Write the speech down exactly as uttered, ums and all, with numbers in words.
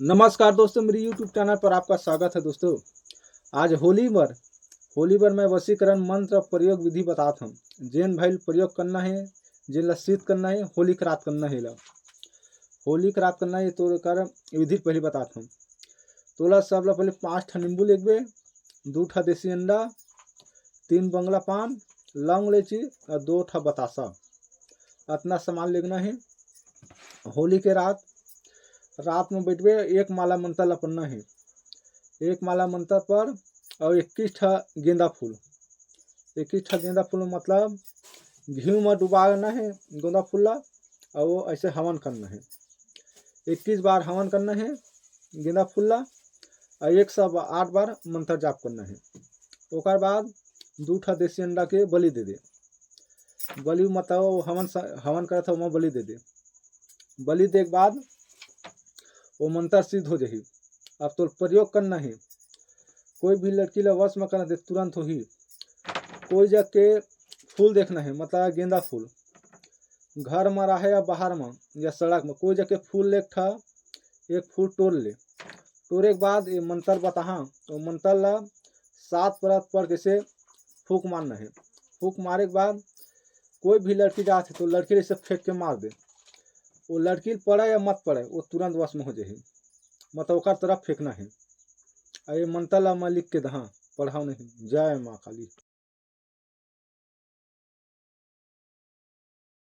नमस्कार दोस्तों, मेरी YouTube channel पर आपका स्वागत है। दोस्तों, आज होली बर होली बर मैं वशीकरण मंत्र प्रयोग विधि बतात हूँ। जेन भाई प्रयोग करना है, जेन ला सिद्ध करना है, होली के रात करना है ला। होली के रात करना है तो कर विधि पहले बतात हूँ। तोला सब ला पहले पाँच ठा नींबू लेगबे, दू ठा देसी अंडा, तीन बंगला पान, लौंग इलायची और दो ठा बतासा। अतना सामान लेगना है। होली के रात रात में बैठबे, एक माला मंत्र ला पढ़ना है। एक माला मंत्र पर और इक्कीस ठा गेंदा फूल, इक्कीस ठा गेंदा फूल मतलब घी में डुबाना है गेंदा फूल ला, और वो ऐसे हवन करना है। इक्कीस बार हवन करना है गेंदा फूल ला, और एक सौ आठ बार मंत्र जाप करना है। ओकर बाद दू ठा देसी अंडा के बलि दे दे। बलि मतलब हवन स-, हवन करत है, ओमा बलि दे दे। बलि दे के बाद वो मंत्र सिद्ध हो जाही। अब तोर प्रयोग करना है, कोई भी लड़की ला वश में करना दे, तुरंत होही। कोई जग के फूल देखना है, मतलब गेंदा फूल, घर में रहे या बाहर में या सड़क में, कोई जग के फूल एक ठा, एक फूल टोर ले। टोरे के बाद ये मंत्र बताहा, वो मंत्र ला सात परत पर कैसे फूक मारना है। फूक मारे के बाद कोई भी लड़की जात है तो लड़की ऐसे फेंक के मार दे। वो लड़की पड़े या मत पड़े, वो तुरंत वश में हो जाही। मतलब ओकर तरफ फेंकना है। आ ये मंत्र ला मैं लिख के दहा, पढ़ाओ नहीं। जय माँ काली।